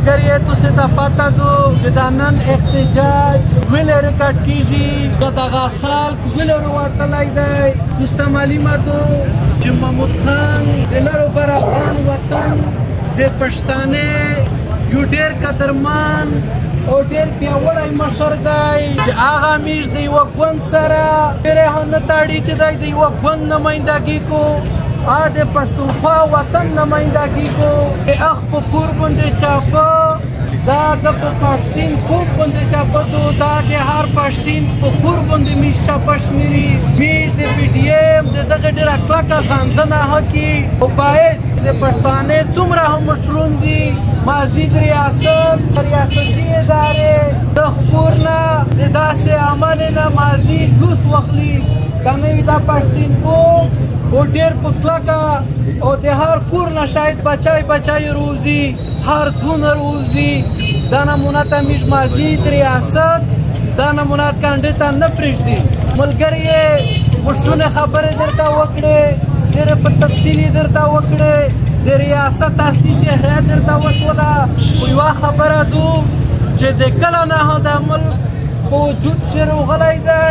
ملګری تاسو ته پته دو چې دا نن احتجاج ولې ریکارډ کیږي، دغه خلک ولې وروتلی دی. تاسو ته معلومه دو چې محمود خان د لرو بر افغان وطن د پښتانه یو ډېر قدرمن او ډېر پیاوړی مشر دی چې هغه میش د یوه ګوند سره ډېری هم نه تاړي چې دی د یوه ګوند نمایندګي کو، د پښتونخوا وطن نمایندګي کو. د اخ په کور باندې چاپه، دا د په پښتین کور باندې چاپه دو، دا د هر پښتین په کور باندې میش چاپه شمیري. میش د پي ټي ایم د دغه ډېره کلکه غندنه هکي او باید د پښتانه څومره هم مشرون دي مازید ریاست ریاستي ادارې د خپور نه د داسې عمل نه مازید لوس واخلي، که نه وي دا پښتین قوم او ډېر په کلکه او د هر کور نه شاید بچای بچای روزي، هر ځونه روزي. دا نمونه ته میږ مازید ریاست دا نمونه کانډې ته نه پرېږدي. ملګري یې مشرونه خبرې درته وکړې، ډېرې په تفصیل یې درته وکړې، د ریاست اصلي چهره درته وشوله. خو یوه خبره دو چې د کله نه هم د ملک په وجود چې روغلی دی،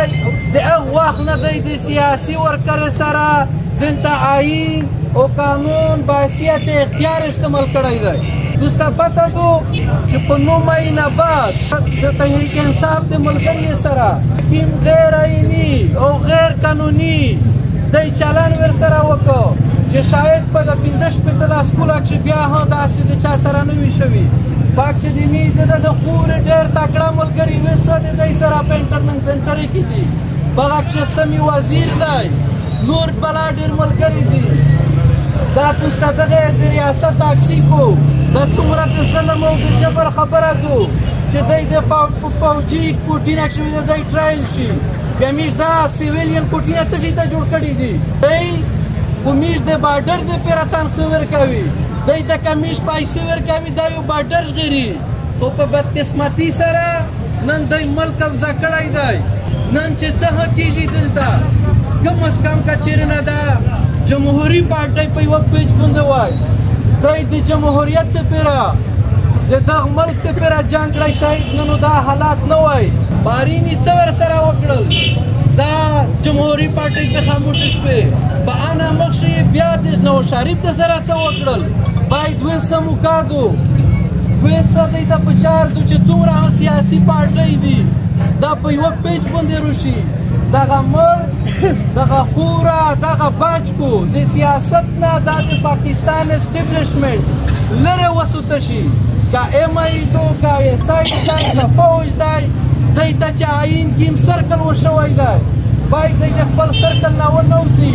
د هغه وخت نه دی د سیاسي ورکرې سره دلته آئین او قانون باحیثیت اختیار استعمال کړی دی. دوسته پته دو چې په 9 مهینه بعد د تحریک انصاف د ملګري سره کوم غیر آئیني او غیر قانوني دی چلن ورسره وکړو چې شاید په د 65 لاس کوله چې بیا هم داسې د چا سره نه وي شوي. پاک چې د میر د دغه خور ډېر تکړه ملګري وسه د دی سره په انټرنټ سنټر کې دي، په کښې سمي وزیر دی، نور بلا ډېر ملګري دي. دا تاسو ته دغه د ریاست تاکسی کو دا څومره د ظلم او د جبر خبره دو چې دی د فوجي کوټې نه کښې د دی ټرایل شي، بیا میږ دا سیویلین کوټې نه تشي ته جوړ کړي دي. دی خو میږ د بارډر د پیره تنخوا ورکوي، دی ته که میږ پیسې ورکوي دا یو بارډر ژغوري. خو په بدقسمتي سره نن دی ملک قبضه کړی دی. نن چې څه کېږي دلته کم از کم که چېرې نه ده جمهوري پارټۍ په یوه پیج باندې وای دی د جمهوریت لپاره د دغه ملک لپاره جنګ کړی، شاید نن دا حالات نه وای. باریني څه ورسره وکړل، دا جمهوري پارټۍ په خاموشه شوې، په انا مخ یې بیا د نواز شریف د سره څه وکړل. باید وسه مکادو وسه دی ته په چار دو چې څومره هم سیاسي پارټۍ دي دا په یوه پیج باندې روشي، دغه ملک دغه خوره دغه بچ کو د سیاست نه دا د پاکستان اسټبلشمنټ لرې وسوته شي. که ایم آی دو که ایس آی دی که فوج دی، دی ته چې آئین کې هم سرکل ورشوی دی، باید دی د خپل سرکل نه ونه وځي،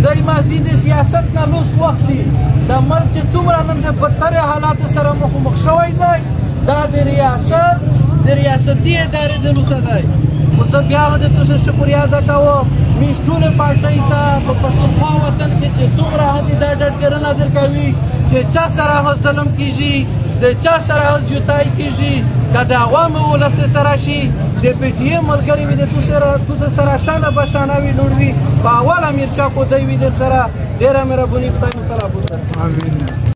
دی مازي د سیاست نه لوس واخلي. د ملک چې څومره نن د بدتر حالات سره مخ شوی دی دا د ریاست د ریاستي ادارې د لوسه دی. خو زه بیا هم د تاسو شکریه ادا کوم میش ټولې پارټۍ ته په پښتونخوا وطن کې چې څومره هم دا ډاډګرنه درکوي چې چا سره هم ظلم کېږي، د چا سره هم زیاتای کېږي، که د عوامو ولس سره شي، د پي ټي ایم ملګري وي د تاسو سره شانه به شانه وي لوړ وي، په اوله میرچا کو دی وي در سره. ډېره مهرباني، خدای مو تعالی بوسره.